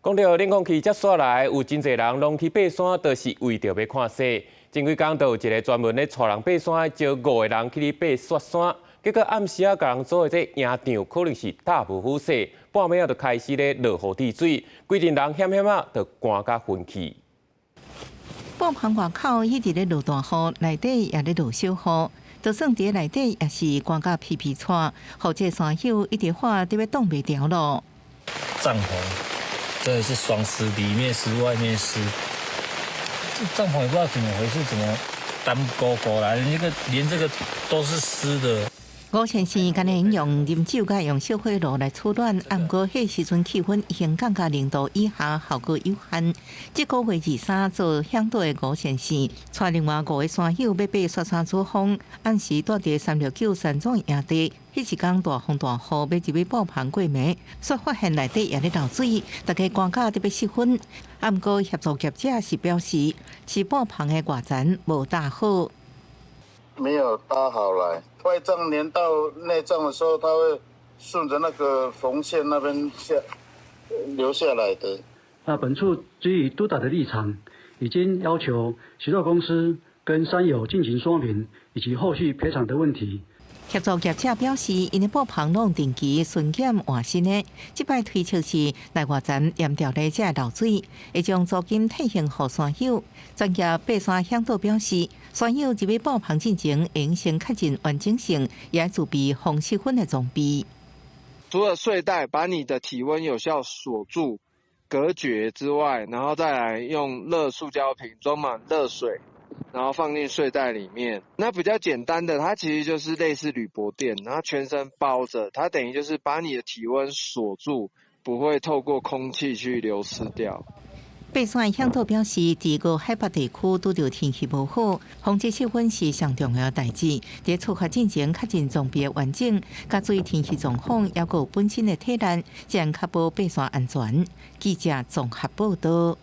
講到冷空氣接紲來，有真濟人攏去爬山，就是為著欲看雪。前幾工就有一个專門咧帶人爬山，招五个人去爬雪山，結果暗時仔共人組的這營帳可能是搭無好勢，半暝仔就開始咧落雨滴水，規陣人險險仔就寒甲昏去。布棚外口一直咧落大雨，內底也咧落小雨，就算佇內底也是寒甲皮皮掣，予這山友一直喊得欲擋袂牢囉。帳篷真的是雙濕，裡面濕，外面濕。這帳篷也不知道怎麼回事，怎麼單勾勾來，那個連這個都是濕的。吳先生敢若用啉酒佮用小火爐來取暖，毋過彼時陣氣溫已經降到0度以下，效果有限。這個月23做嚮導的吳先生，帶另外五个山友欲爬雪山主峰，暗時蹛佇369山莊營地，彼一工大風大雨，欲入去布棚過暝，煞發現內底也咧漏水，大家寒甲得欲失魂。毋過協助業者是表示，是布棚的外層無搭好。沒有搭好來，外帳連到內帳的時候，它會順着那個縫線那邊下流下來的。那本處基於督導的立場，已經要求協作公司跟山友進行說明，以及後續賠償的問題。協助業者表示，𪜶的布棚攏定期巡檢換新的，這擺推測是內外層淹掉咧才會漏水，會將租金退還予山友。專業爬山嚮導表示，山友入去布棚進前，應先確認完整性，也自備防濕粉的裝備。除了睡袋把你的體溫有效鎖住、隔絕之外，然後再來用熱塑膠瓶裝滿熱水，然後放進睡袋裡面。那比較簡單的，它其實就是類似鋁箔墊，然後全身包着，它等於就是把你的體溫鎖住，不會透過空氣去流失掉。爬山嚮導表示，佇高海拔地區拄著天氣無好，防止失溫是上重要代誌。佇出發進前確認裝備完整，佮注意天氣狀況，抑閣有本身的體力，才能確保爬山安全。記者綜合報導。